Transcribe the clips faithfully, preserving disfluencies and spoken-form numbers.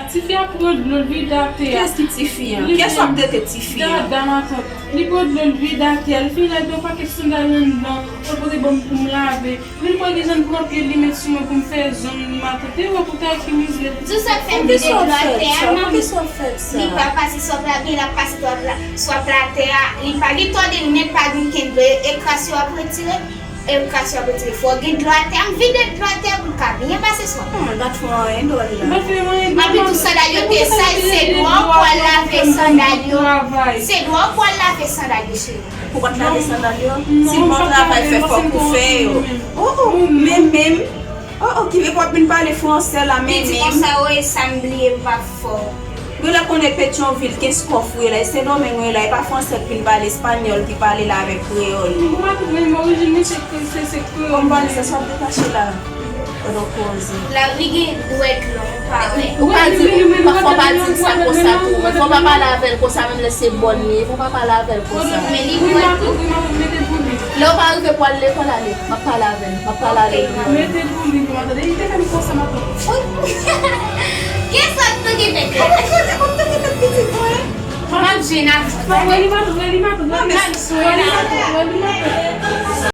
Tifi a pran dlo, l vide atè a. Kiyès ki tifi an? Kiyès w ap trete tifi an? Dada, matant. Li pran dlo, l vide atè a. Li fin lage yon pakèt sandal anndan. Pou l pote ban m pou m lave. Vin pran desann pran pye li met sou mwen pou m fè zong li, matant. E wè pou ta ki mizè. Di sa k fè m vide dlo atè a, manmi. Poukisa w fè sa? Li pa pase sou pla, gen l ap pase sou pla, sou pla atè a. Li pa gen tòde l nèt, pa gen kenn dlo. E kras yo ap retire. E kras yo ap retire. Fò gen dlo atè a, m vide dlo atè a pou l ka byen pase sou. Hmm, l pa t fè anyen dwòl la. L pa t fè anyen dwòl. Anpi tou sandal yo te sal, se dwòl pou al lave sandal yo. Se dwòl pou al lave sandal yo, cheri. Pou w pa t lave sandal yo? Si l pa travay fè fòk ou fè yo. Oh, oh, men menm. Oh, oh, ki w ap vin pale fransè la, men menm. Li di konsa, wi, sa m bliye m pa fò. Yo la konnen Petyonvil, Kenskòf ou ye la, e Sendomeng ou ye la, e pa fransè k vin pale espanyòl ki pale la avèk kreyòl. Mwen pa konprann, men orijin mwen se, se, se kreyòl. Kòm pale sa, sa w ap detache la. Pandan w koze. La, li gen dwèt long, pa wè. Ou pa di, ou pa, fò w pa di l sa konsa tou. Fò w pa pale avè l konsa, menm lè se bòn li ye, fò w pa pale avè l konsa. Men li dwèt tou. Lè w pa rive pou al lekòl, ale. M ap pale avè l, m ap pale avè l. Mete pou li, pou m tande. Li te fè m konsa, m ap. Kisa w t okipe tèt? M ap jwenn avè l. Wè li matant, wè li matant, wè li matant, wè li matant.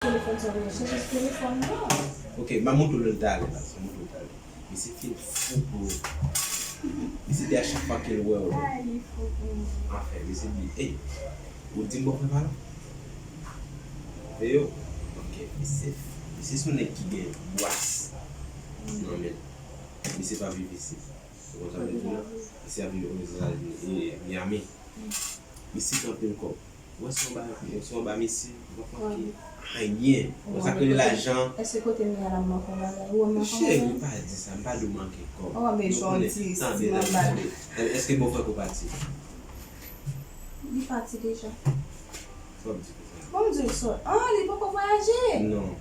Telefòn sa, se jis telefòn nan. Ok, m a montre w lè l ta ale la, m a montre w lè l ta ale. Misye fin fou pou ou. Misye di a chak fwa ke l wè w. Ay, li fou pou mwen. Anfen, misye di, ey, ou di m bòfrè pa la? Eyo, ok, misye, misye se yon nèg ki gen bwas nan men l. Misye pa viv isit. Ou konprann sa m vle di w la? Misye ap viv Ozetazini, e, Miami. Misye gen anpil kòb. Ou wè si w ba, si w ba misye, ou p ap manke anyen. Ou wè sa k rele lajan. Èske kote m ye a la m manke yon bagay? Ou wè m manke yon bagay? Cheri, pa di sa, m pa di w manke kòb. Ou wè m bezwen yon ti, ti manbal. Èske bòfrè ou pati? Li pati deja. Sa w ap di konsa? Bon, m di w sa. Ah, li poko vwayaje? Non.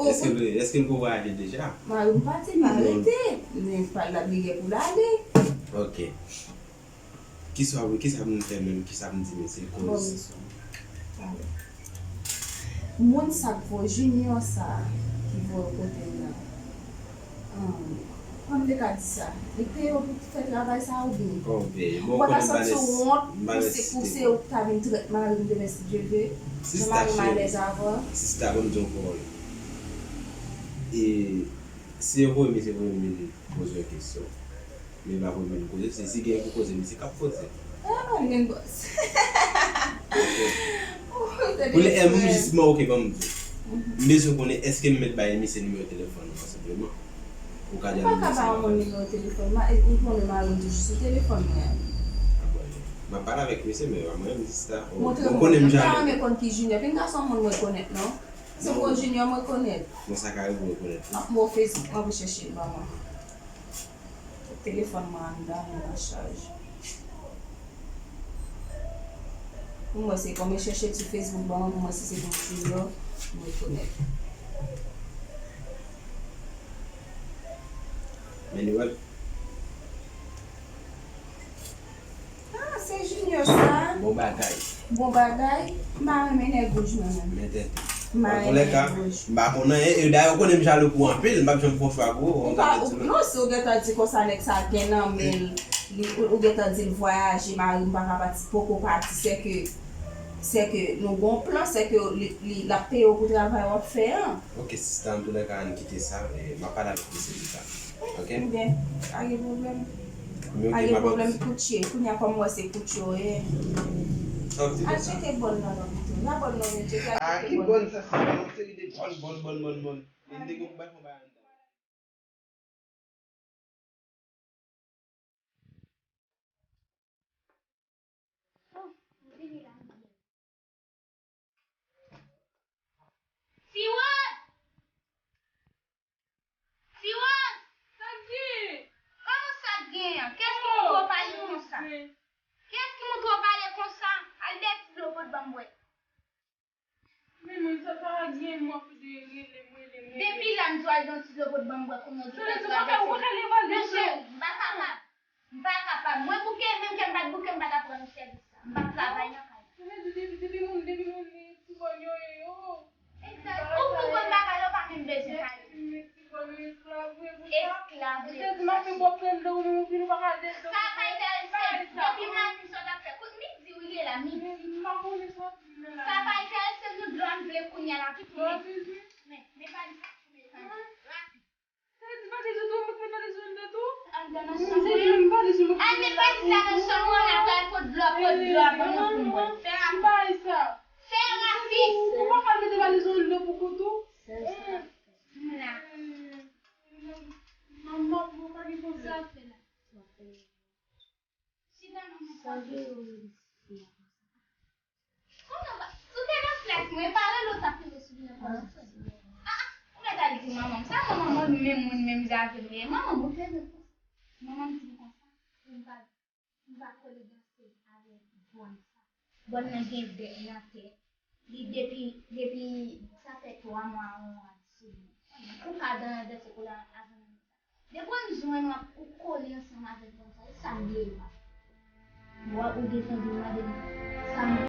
Èske l, èske l poko vwayaje deja? Mari m pati, pa rete. Men pa l ap li gen pou l ale. Ok. Kisa, kisa pou m fè menm? Kisa pou m di mesye? Bon, koz. Mesye. Alò. Moun sa k voye Junior sa a, ki voye w kote l la. Ahn, kòman m te ka di sa? Li peye w pou fè travay sa a oubyen? Kòman peye? Bon, ou pa ta santi w wont pou se, pou se ou ki ta vin trèt mari m demen si Dye vle? Jan mari m alèz avè w? Sista, ban m di w yon pawòl. E, si yo voye misye pou vin poze yon kesyon. Men pa pou vin koze, se si gen pou koze, misye k ap koze. Ah, li gen bòs. Pou lè, eh, m jis, bon, ok, ban m di. M bezwen konnen, èske m mèt bay misye nimewo telefòn nan, senpleman? Ou ka di a misye. Ou pa ka bay yon moun nimewo telefòn, ma, ou konnen mari m toujou sou telefòn mwen. Ah, bon, m ap pale avèk misye, men pa mwen, m jis la. Ou konnen m jaloux. M ta renmen konn ki Junior. Pinga se yon moun m rekonèt, non? Se yon Junior m rekonèt. Bon, sa ka rive w rekonèt tou. M ap mete w Facebook, m ap chèche l, ban mwen. Telefòn mwen anndan, li nan chaj. Pou mwen, se kòm mwen chèche sou Facebook, ban mwen, pou mwen, si se yon Junior, mwen rekonèt. Men li wè l. Ah, se Junior sa. Bon bagay. Bon bagay. M pa renmen nèg wouj mwen menm. Men tèt. M pa renmen nèg wouj. An toulèka, m pa konn anyen. E dayè, ou konnen m jalou pou ou anpil. M p ap janm fè yon chwa pou ou. Ou pa, ou, non, si ou gentan di konsa nèg sa gen nan men l, li, ou, ou gentan di l vwayaje, mari m pa ka pati, poko pati, sèke, sèke nou gon plan, sèke li, li, l ap peye w pou travay w ap fè an. Ok, sista, an toulèka, ann kite sa. E, m ap pale avèk misye pita. Ok? Ebyen, pa gen pwoblèm. Pa gen pwoblèm, Koutye. Kounye a, kòm m wè se Koutye w ye. Al tcheke bòn nan non pito. La bòn nan, men tcheke, al tcheke bòn. Ah, ki bòn sa, se yon seri de bòn, bòn, bòn, bòn, bòn. Men m te gen pou bay yon bagay anndan. Siwòs! Siwòs! Sa k gen? Kòman sa k gen an? Kiyès ki montre w pale konsa? Kiyès ki montre w pale konsa? Al dèyè ti dlo pot ban m bwè. Men mwen, sa pa gen, mwen ap rele, rele, rele. Depi la, m di w al dèyè ti dlo pot ban m bwè, kounye a w di w pral travèse. Non, cheri, m pa kapab. M pa kapab. Mwen bouke, menm ke m pa t bouke, m pa t ap rann ou sèvis la. M p ap travay nan kay la. Sa vle di depi, depi moun, depi moun, ti bòn yo ye yo. Egzak. Ou, ou konn bagay yo pa menm bezwen pale. Ti bòn yo esklav, vre, vre sa. Esklav, vre. Ou te di m ap fè bòt plen dlo, ou menm ou vin ou pa ka al dèyè dlo. Sa pa enterese m. Depi maten sa w t ap fè. Kout midi wi li ye la, midi. Men m pa konnen sa w ap di m nan la. Sa pa enterese m, nou dlo a m vle kounye a la, tout. Bon, apeti. Men, men valiz la pou mezanmi. Rapid. Sa vle di valiz ou tou, ou met valiz ou anndan tou? Anndan nan chanm mwen. Al met valiz la nan chanm mwen, apre al pot dlo, pot dlo a ban mwen pou m bwè. Fè rapid. Fè rapid. Ou pa ka mete valiz ou anndan pou kont ou? M la. Manman, manman pa gen konsa. Sa w fè la? Chita nan mwen. Kòman w pa, ou te nan klas mwen, e pa rele w t ap rele sou li nan klas. Ah, ah, ou mèt al di manman m sa, manman m menm moun menm jan avè m ye. Manman m, ou te nan klas. Manman m di m konsa, pou m pa, pou m pa kole danse avèk bòn sa. Bòn nan gen dèt nan tèt. Li depi, depi sa fè twa mwa, yon mwa li sou li. Ou ka dan, danse pou la avan nan sa. Depi w jwenn w ap, ou kole ansanm avèk bòn sa, e sa m vle la. Mwen ou defann m avèk sa m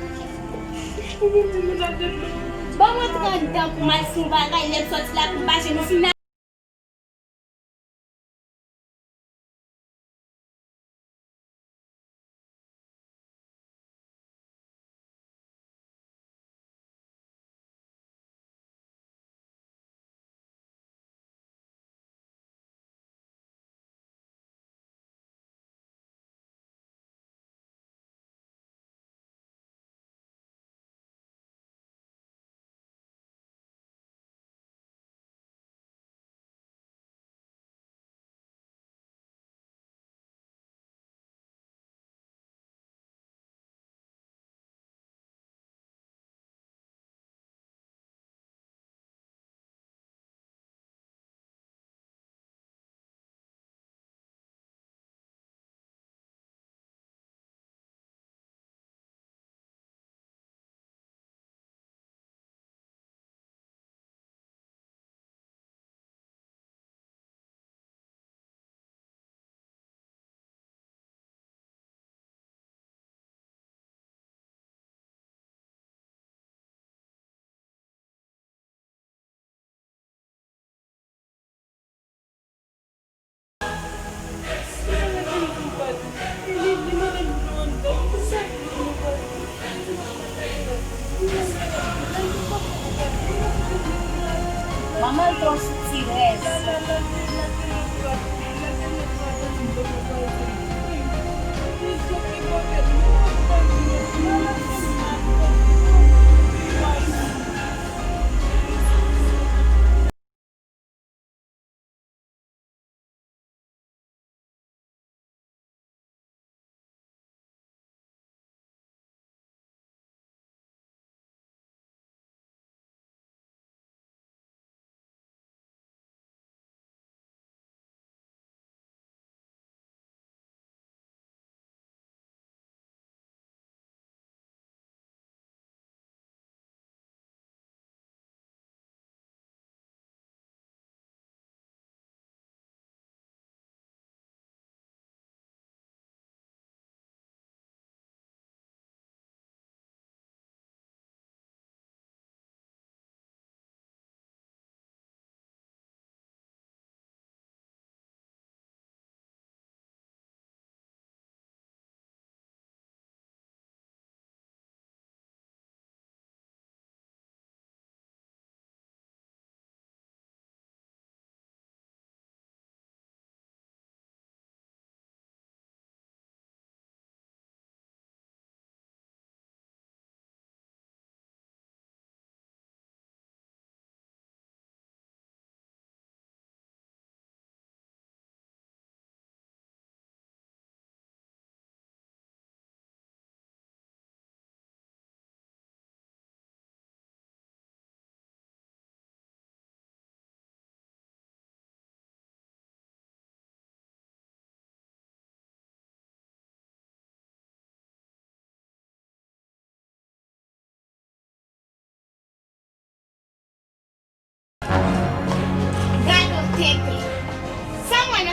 Ban mwen trant dan pou m al fè yon bagay, lè m sòti la pou m mache, nou fin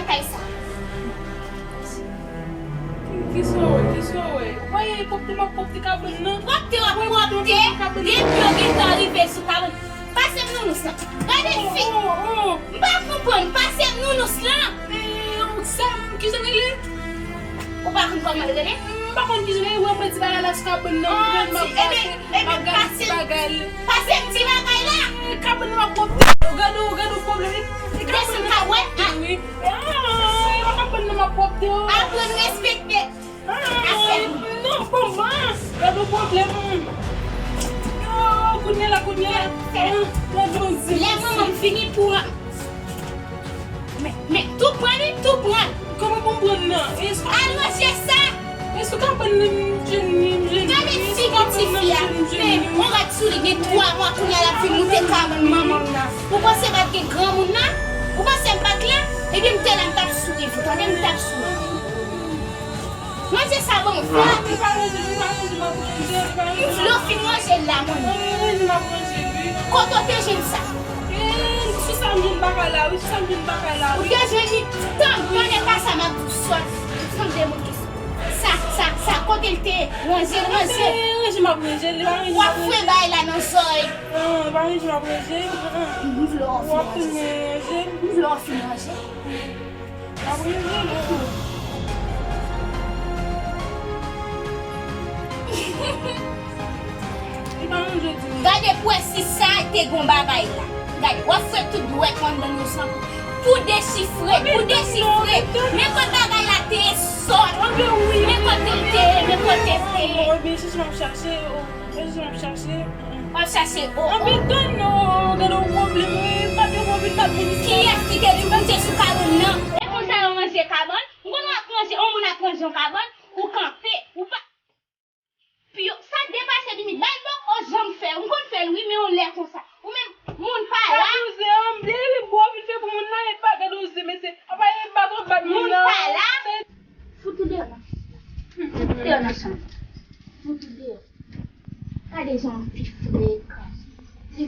Kay sa. Ki, kisa w wè? Kisa w wè? Ou pa wè pwòpte m ap pwòpte kabann nan? Pwòpte w ap pwòpte, depi w gentan rive sou kabann. Pase m nounous lan. Gade fi. Oh, oh, oh. M pa konprann. Pase m nounous lan. Eh, sa, kijan l rele? Ou pa konn kòman l rele? M pa konn kijan l rele. Ou wè mwen ti bagay la sou kabann nan. Oh, m ap gade, m ap gade ti bagay. Pase m ti bagay la. Eh, kabann nan m ap pwòpte. Gade w, gade w pwoblèm. Desann ka wè. Wi. Ah, kabann nan m ap pwòpte. Aprann respekte. Ah, non, bon, bon. Gade w pwoblèm. Yo, kounye la, kounye la. Ah, gade w di. Lè manman m fini pou Men, men, tou pran li, tou pran. Kòman pou m pran nan? Al ranje sa. Èske w ka pran nan m jèn li, m jèn li? Gade figi ti fi a. Men, on rad sou li gen twa mwa kounye a l ap vin moute kabann manman m nan. Ou panse m pa t gen granmoun nan? Ou panse m pa t la? Ebyen, m te la, m t ap swiv ou, tande, m t ap swiv ou. Manje sa ban m fè. M vle w fin ranje l la, mwen. Kote w te jwenn sa? Sou sa m jwenn bagay la, wi, sou sa m jwenn bagay la, wi. Ou te jwenn li tan, tande pa sa m ap di w, sòt. Tande moun ki sa, sa, sa, kote l te ye? Ranje l, ranje l. Ranje m ap ranje l, li pa ranje m ap ranje l. W ap fouye bagay la nan zòrèy. Ah, pa ranje m ap ranje l. M vle w fin ranje. W ap fin ranje l. M vle w fin ranje l. Gade pou wè si sa te gon bagay la. Gade, w ap fè tout dwèt w anndan nou san pou, pou dechifre, pou dechifre. Men kote bagay la te ye sòt. Men kote l te ye, men kote l te ye. Mwen byen chèche, m ap chache, o. Mwen byen chèche, m ap chache. W ap chache, o, o. Anben tann, o, gade yon pwoblèm, wi, m pa t gen anvi t ap vin isit. Kiyès ki te di w moute sou kabann nan? E konsa yo ranje kabann? M konn w ap ranje, yon moun ap ranje yon kabann, ou kanpe, ou pa. Pyo, sa depase limit. Bay bòkò janm fè. M konn fè l, wi, men yon lè konsa. Ou menm, moun pa la. Gade yon zen, anben li bò vin fè pou moun la, e pa gade yon zen, mesye. Apa e bat w ap bat moun nan. Moun pa la. Fout ou deyò nan. Fout ou deyò nan chanm. Fout ou deyò. Gade jan w pi frekan. Li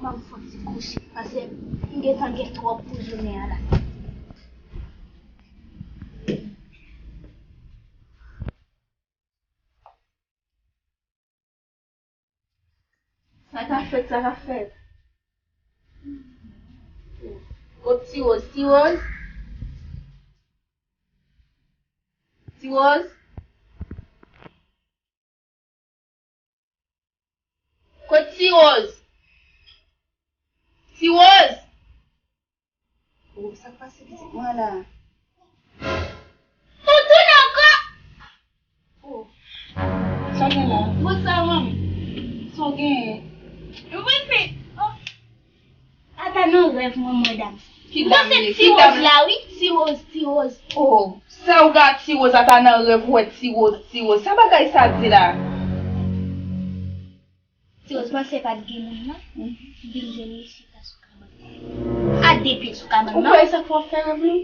ban m fon ti kouche, paske m gentan gen twòp pou jounen an la. Sa ka fèt, sa ka fèt. Kot Ti Woz, Ti Woz? Ti Woz? Kot Ti Woz? Ti Woz? Oh, sa k pase pitit mwen la? Toutoun ankò! Oh. Sa gen la? Bonswa, manmi. Sa w genyen? Mwen fè, oh. Ata nan rèv mwen, mwen dam. Ki dam li ye? Ti Woz la, wi. Ti Woz, Ti Woz. Oh, sa w gade Ti Woz, ata nan rèv ou wè Ti Woz, Ti Woz. Sa bagay sa di la? Ti Woz panse pa t gen moun nan, vin jwenn li chita sou kabann nan. A de pye sou kabann nan. Ou kwè e sa k fè w ap fè rèv li?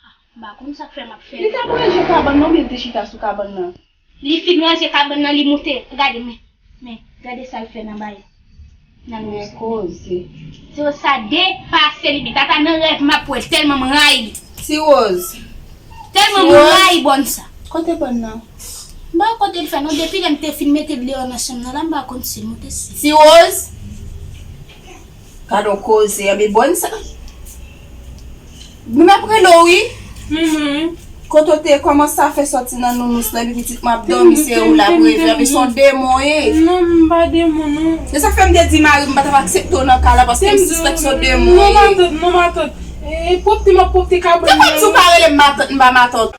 Ah, m pa konn sa k fè m ap fè rèv. Li t ap ranje kabann nan oubyen l te chita sou kabann nan? Li fin ranje kabann nan, li moute. Gade, men, men, gade sa l fè nan bagay. Nan men koze. Ti Woz, sa depase limit. Ata nan rèv m ap wè l, tèlman m rayi li. Ti Woz. Tèlman m rayi bòn sa. Kote bòn nan? M pa wè kote l fè non, depi lè m te fin mete l deyò nan chanm nan la, m pa konn si l moute si. Ti Woz. Gade yon koze, anben bòn sa. Moun ap rele w, wi. Kote w te ye, kòman sa fè sòti nan nounous lan, epi pitit mwen ap dòmi, se ou l ap reve, anben se yon demon w ye. Non, m pa demon, non. Se sa k fè m te di mari m, m pa t ap aksepte w nan kay la, paske m sispèk se yon demon w ye. Non, matant, non, matant. E, pwòpte m ap pwòpte kabann nan. Kòman di w pa rele m matant, m pa matant?